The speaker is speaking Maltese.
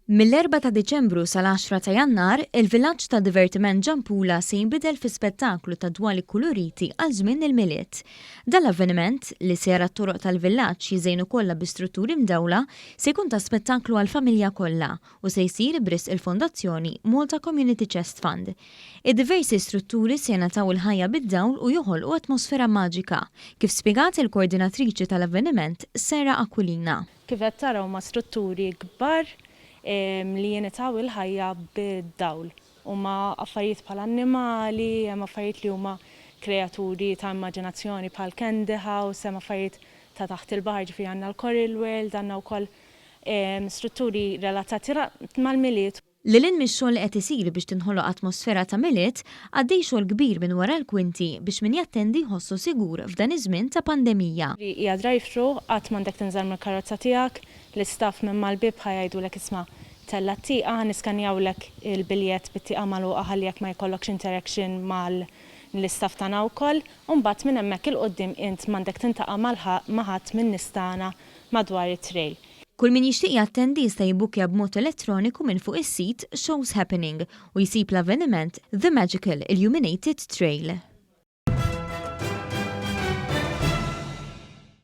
Mill-4 ta' Diċembru sal-10 ta' Jannar, il-villaġġ ta' divertiment Ġampula se jinbidel fi spettaklu ta' dwal ikkuluriti għal żmien il-Milied. Dan l-avveniment, li se jara t-toroq tal-villaġġ jiżejnu kollha bi strutturi mdawla, se jkun ta' spettaklu għall-familja kollha u se jsir b'risq il-Fondazzjoni Malta Community Chest Fund. Id-diversi strutturi se jingħataw il-ħajja bid-dawl u joħolqu atmosfera maġika, kif spjegat il-koordinatriċi tal-avveniment Sarah Aquilina. Kif qed tara huma strutturi kbar li jingħataw il-ħajja bid-dawl. Huma affarijiet bħal annimali, hemm affarijiet li huma kreaturi ta' immaġinazzjoni bħal Candy House, hemm affarijiet ta' taħt il-baħar ġifieri għandna l-Coral World, għandna wkoll strutturi relatati mal-Milied. Lil hinn mix-xogħol li qed isir biex tinħoloq atmosfera ta' Milied, għaddej xogħol kbir minn wara l-kwinti biex min jattendi jħossu sigur f'dan iż-żmien ta' pandemija. Hija drive-thru, qatt m'għandek tinżel mill-karozza tiegħek, l-istaff minn mal-bieb ħa jgħidulek isma' tella' t-tieqa, ħa niskanjawlek il-biljett bit-tieqa magħluqa ħalli jekk ma jkollokx interaction mal-istaff tagħna wkoll, u mbagħad minn hemmhekk 'il quddiem int m'għandek tintaqa' ma' ħadd min-nies tagħna madwar it-trail. Kull min jixtieq jattendi jista' jibbukkja b'mod elettroniku minn fuq is-sit Shows Happening u jsib l-avveniment The Magical Illuminated Trail.